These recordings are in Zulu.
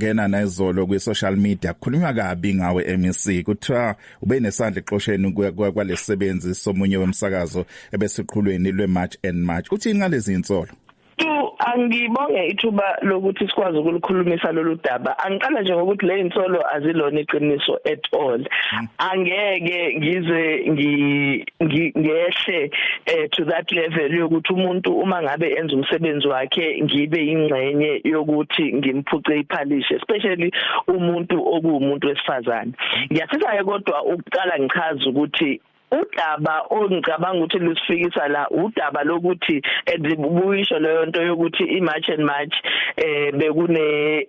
Ngena nezolo kwi social media, kukhulunywa kabi ngawe MEC. Kuthiwa ube nesandla exosheni kwalesisebenzi somunye wemsakazo ebesiqhulweni lwe March and March. Uthini ngalezi insolo? Tu, angibonge ithuba lokuthi sikwazi ukulikhulumisa lolu daba. Angiqala nje ngokuthi le insolo azilona iqiniso at all. Angeke ngize ngehle to that level yokuthi umuntu uma ngabe enza umsebenzi wakhe ngibe ingxenye yokuthi ngimphuce iphalishi, especially umuntu okuwumuntu wesifazane. Ngiyafisa ke kodwa ukuqala ngichaza ukuthi udaba ongicabanga ukuthi lusifikisa la udaba lokuthi, and buyisho leyo nto yokuthi i-March and March bekune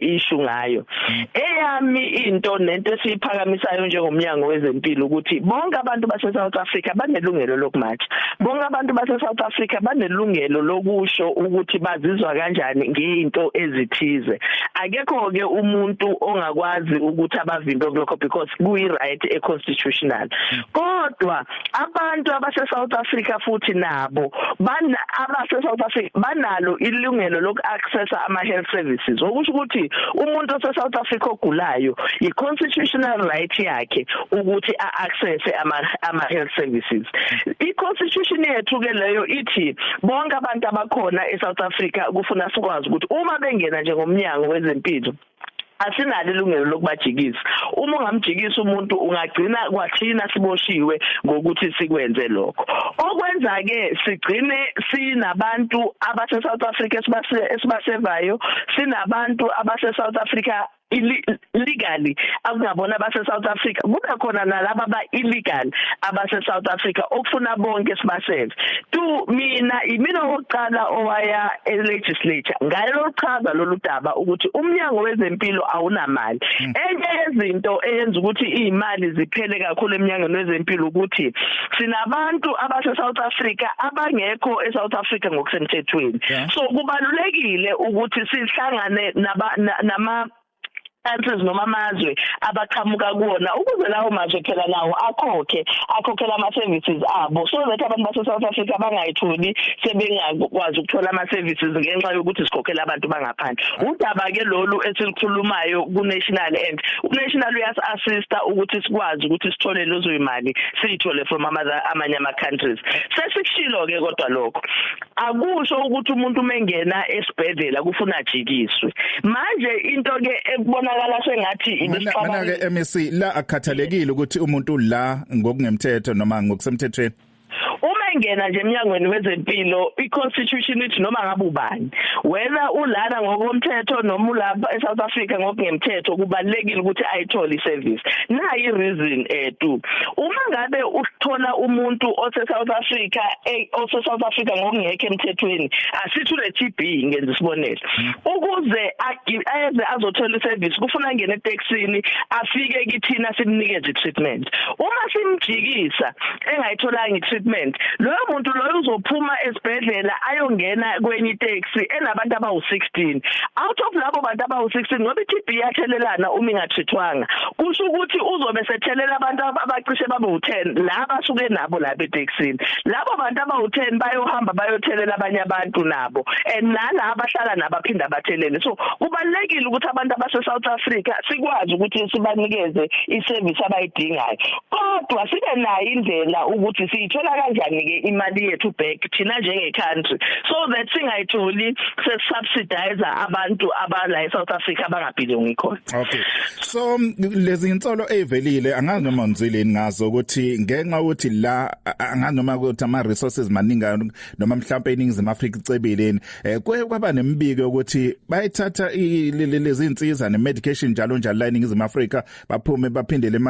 issue ngayo. Eyami into nento esiyiphakamisayo njengomnyango wezempilo ukuthi bonke abantu base South Africa banelungelo lokumarch, bonke abantu base South Africa banelungelo lokusho ukuthi bazizwa kanjani ngeinto ezithize. Akekho ke umuntu ongakwazi ukuthi abavimbe kulokho because kuyi right e constitutional. Kodwa abantu abase South Africa futhi nabo bana abase South Africa banalo ilungelo loku accessa ama health services, okusho ukuthi umuntu ose South Africa ogulayo, i constitutional right yakhe ukuthi a access ama health services. I constitution yethu ke leyo ithi bonke abantu abakhona e South Africa kufuna sikwazi ukuthi uma bengena njengomnyango wezempilo asinalo ilungelo lokubajikisa. Uma ungamjikisa umuntu, ungagcina kwathina siboshiwe ngokuthi sikwenze lokho. Okwenza ke sigcine sinabantu abase South Africa esibasevayo, sinabantu abase South Africa legally akungabona abase South Africa, kube khona nalaba ba illegal abase South Africa okufuna bonke sibaseve. Tu, mina imina oqala owaya e legislature ngalo chaza lolu daba ukuthi umnyango wezempilo awunamali. Enye yezinto eyenza ukuthi izimali ziphele kakhulu eminyangweni wezempilo ukuthi sinabantu abase South Africa abangekho e South Africa ngokusemthethweni. So kubalulekile ukuthi sihlangane nama countries noma amazwe abaqhamuka kuwona, ukuze lawo mazwe phela nawo akhokhe, akhokhela ama services abo, so that abantu base South Africa bangayitholi sebengakwazi ukuthola ama services ngenxa yokuthi sikhokhela abantu bangaphandle. Udaba ke lolu esilikhulumayo ku national, and u national uyas assista ukuthi sikwazi ukuthi sithole lezo imali, siyithole from amanye ama countries. Sesikushilo ke, kodwa lokho akusho ukuthi umuntu mengena esibhedlela kufuna ajikiswe. Manje into ke ekubonakala sengathi ibisixabana. Mana ke MEC, la akukhathalekile ukuthi umuntu la ngokungemthetho noma ngokusemthethweni? Uma engena nje eminyangweni wezempilo, i-constitution ithi noma ngabe ubani, whether ulana ngokomthetho noma ulapha eSouth Africa ngokungemthetho, kubalekile ukuthi ayithole iservice. Nayi reason tu, uma ngabe uthola umuntu ose South Africa, ose South Africa ngokungekho emthethweni, asithi une TB, ngenza isibonelo, ukuze eze azothola iservice kufuna angene eTaxini, afike kithina, simnikeze i-treatment. Uma simjikisa engayitholanga i-treatment, loyo muntu loyo uzophuma esibhedlela ayongena kwenye itaxi enabantu abawu-16. Out of labo bantu abawu-16, ngoba i-TB iyathelelana uma ingatreatwanga, kusho ukuthi uzobe sethelela abantu abacishe babe u-10 la basuke nabo lapha etekisini. Labo bantu abawu-10 bayohamba bayothelela abanye abantu nabo, and nala abahlala nabo aphinda abathelele. So kubalulekile ukuthi abantu abase South Africa sikwazi ukuthi sibanikeze iservice abayidingayo, kodwa sibe nayo indlela ukuthi siyithola kanjani ke imali yethu back thina njenge country, so that singayitholi sesubsidize abantu abala eSouth Africa abangabelongi khona. Okay, so lezi insolo ezivelile, angazi noma nizwile ngazo, ukuthi ngenxa ukuthi la angazi noma ukuthi ama resources maningi noma mhlawumbe iningizimu Afrika icebile, kwaba nemibiko ukuthi bayithatha lezi insiza ne medication njalo njalo la eningizimu Afrika, baphume baphindele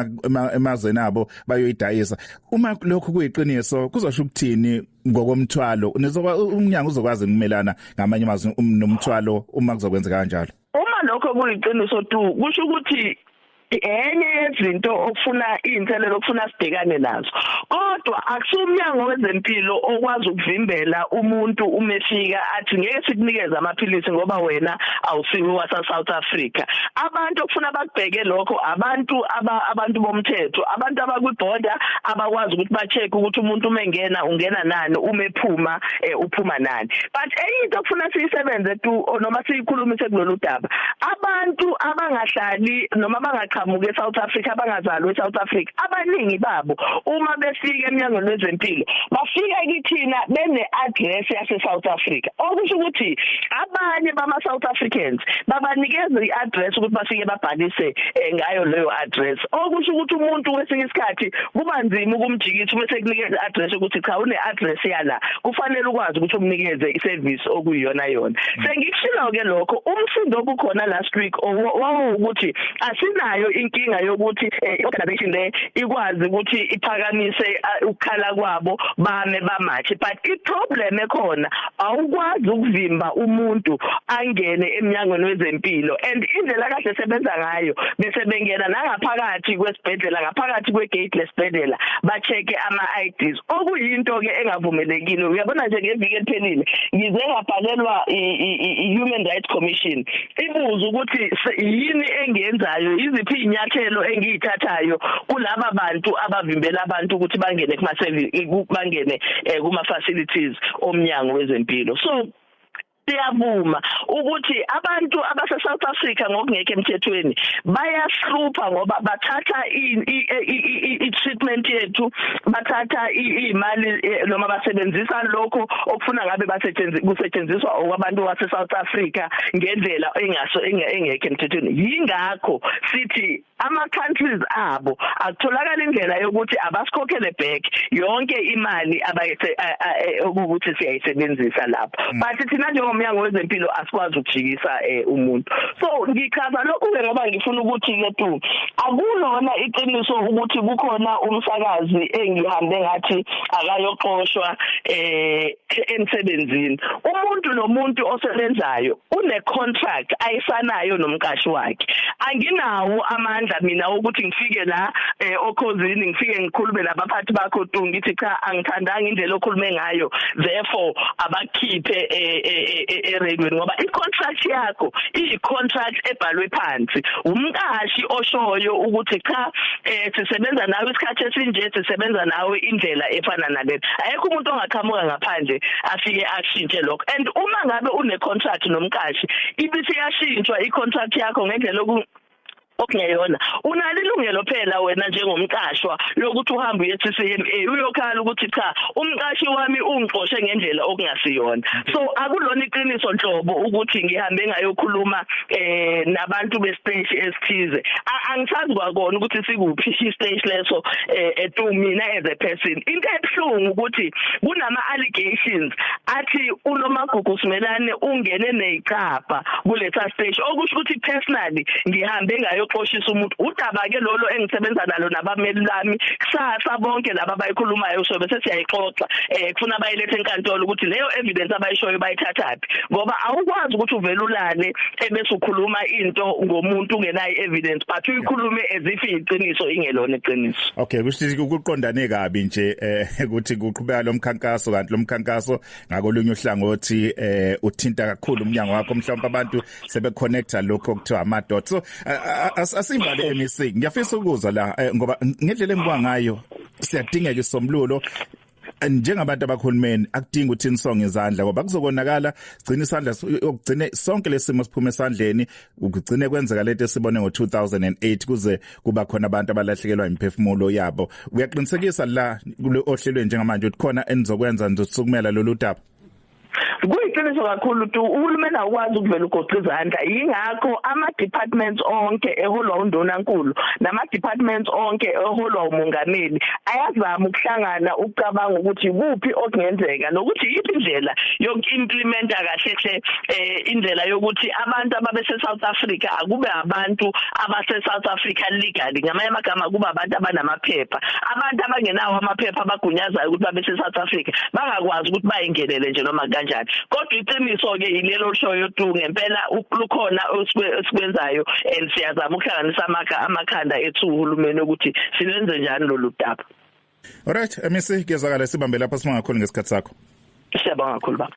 emazweni abo bayoyidayisa. Uma lokhu kuyiqiniso, kuzosho ukuthini ngokomthwalo? Nizoba umnyango uzokwazi ukumelana ngamanye amazwi nomthwalo uma kuzokwenzeka kanjalo? Uma lokho kuyiqiniso tu, kusho ukuthi Enye yezinto okufuna inselelo okufuna sibhekane nazo, kodwa akusumnyango wezempilo okwazi ukuvimbela umuntu umefika athi ngeke sikunikeze amaphilisi ngoba wena awusiwe wase South Africa. Abantu okufuna bakubheke lokho abantu abantu bomthetho, abantu abakwi-border abakwazi ukuthi ba-check ukuthi umuntu umengena ungena nani, uma ephuma uphuma nani. But enye into okufuna siyisebenze tu noma siyikhulumise kulolu daba, abantu abangahlali noma abangaqhamuki eSouth Africa, abangazalwa eSouth Africa, abaningi babo uma befika emnyangweni wezempilo bafika kithina bene address yase South Africa, okusho ukuthi abanye bama South Africans babanikeza iaddress ukuthi bafike babhalise ngayo leyo address, okusho ukuthi umuntu kwesinye isikhathi kuba nzima ukumjikisa bese kunikeza iaddress ukuthi cha une address yala, kufanele ukwazi ukuthi umnikeze iservice okuyiyona yona. Sengikushilo ke lokho, umsindo obukhona last week wawukuthi asinayo inkinga yokuthi organization le ikwazi ukuthi iphakamise ukukhala kwabo bame bamathe, but iproblem ekhona awukwazi ukuvimba umuntu angene emnyangweni wezempilo, and indlela kahle sebenza ngayo bese bengena nangaphakathi kwesibhedlela, ngaphakathi kwegate lesibhedlela ba-check ama-IDs, okuyinto ke engavumelekile. Uyabona nje ngeviki eliphelile ngize ngabhalelwa i-Human Rights Commission ibuza ukuthi yini engiyenzayo, iziphi inyathelo engiyithathayo kulaba bantu abavimbela abantu ukuthi bangene kuma service, bangene kuma facilities omnyango wezempilo. So siyavuma ukuthi abantu abase South Africa ngokungekho emthethweni bayahlupha ngoba bathatha i-treatment yethu, bathatha imali noma basebenzisa lokho okufuna ngabe kusetshenziswa okwabantu base South Africa ngendlela engaso engekho emthethweni. Yingakho sithi ama countries abo akutholakala indlela yokuthi abasikhokhele back yonke imali abayise ukuthi siyayisebenzisa lapho, but thina njengomnyango wezempilo asikwazi ukujikisa umuntu. So ngichaza lokhu ke ngoba ngifuna ukuthi ke tu akulona iqiniso ukuthi kukhona umsakazi engihambe ngathi akayoxoshwa emsebenzini. Umuntu nomuntu osebenzayo une contract ayisanayo nomqashi wakhe. Anginawo amandla mina ukuthi ngifike la okhozini ngifike ngikhulume nabaphathi bakho tu ngithi cha angithandanga indlela okhulume ngayo, therefore abakhiphe eradweni, ngoba i-contract yakho iyi-contract ebhalwe phansi. Umqashi oshoyo ukuthi cha sisebenza nawe isikhathi esinje, sisebenza nawe indlela efana nalena. Ayekho umuntu ongaqhamuka ngaphandle afike ashintshe lokho. And uma ngabe une contract nomqashi ibisi iyashintshwa i-contract yakho ngendlela okungeyona, unalo ilungelo phela wena njengomqashwa lokuthi uhambe uye CCMA uyokhala ukuthi cha umqashi wami ungixoshe ngendlela okungasiyona. So akulona iqiniso nhlobo ukuthi ngihambe ngayokhuluma nabantu bestage esithize. Angisazi kwakona ukuthi sikuphi istage leso etu mina as a person. Into ebuhlungu ukuthi kunama allegations athi uNomagugu Simelane ungene nezichapha kulesa stage, okusho ukuthi personally ngihambe ngayo xoshisa umuntu. Udaba ke lolo engisebenza nalo nabameli lami kusasa bonke laba abayikhulumayo so bese siyayixoxa kufuna bayilethe enkantolo ukuthi leyo evidence abayishoyo bayithathaphi, ngoba awukwazi ukuthi uvele ulale ebese ukhuluma into ngomuntu ungenayo evidence but uyikhulume as if iqiniso ingelona iqiniso. Okay, kusho ukuqondane kabi nje ukuthi kuqhubeka lomkhankaso, kanti lomkhankaso ngakolunye uhlangothi uthinta kakhulu umnyango wakho, mhlawumbe abantu sebeconnecta lokho okuthiwa ama dots. So asivale MEC, ngiyafisa ukuzwa la ngoba ngendlela engibuka ngayo siyadingeka isombululo njengabantu abakhulumeni, akudingi ukuthi nisonge izandla ngoba kuzokonakala sigcina isandla okugcine sonke lesimo siphume esandleni, ukugcine kwenzeka lento esibone ngo2008 kuze kuba khona abantu abalahlekelwa imphefumulo yabo. Uyaqinisekisa la ohlelweni njengamanje ukuthi khona enizokwenza nizosukumela lolu daba? Kuyiqiniso kakhulu tu uhulumeni awukwazi ukuvela ugoqa izandla, yingakho ama departments onke eholwa undunankulu nama departments onke eholwa umongameli ayazama ukuhlangana ukucabanga ukuthi kuphi okungenzeka nokuthi yiphi indlela yokuimplementa kahle hle indlela yokuthi abantu ababese South Africa akube abantu abase South Africa legally, ngamanye amagama kuba abantu abanamaphepha, abantu abangenawo amaphepha abagunyazayo ukuthi babe se South Africa bangakwazi ukuthi bayingenele nje noma kanjani. kanjani. Kodwa iqiniso ke ilelo lishoyo tu, ngempela lukhona esikwenzayo and siyazama ukuhlanganisa amakhanda ethu uhulumeni ukuthi silenze njani lolu daba. Alright, MEC, kuyezwakala, sibambe lapha. Sibonga kakhulu ngesikhathi sakho. Siyabonga kakhulu, baba.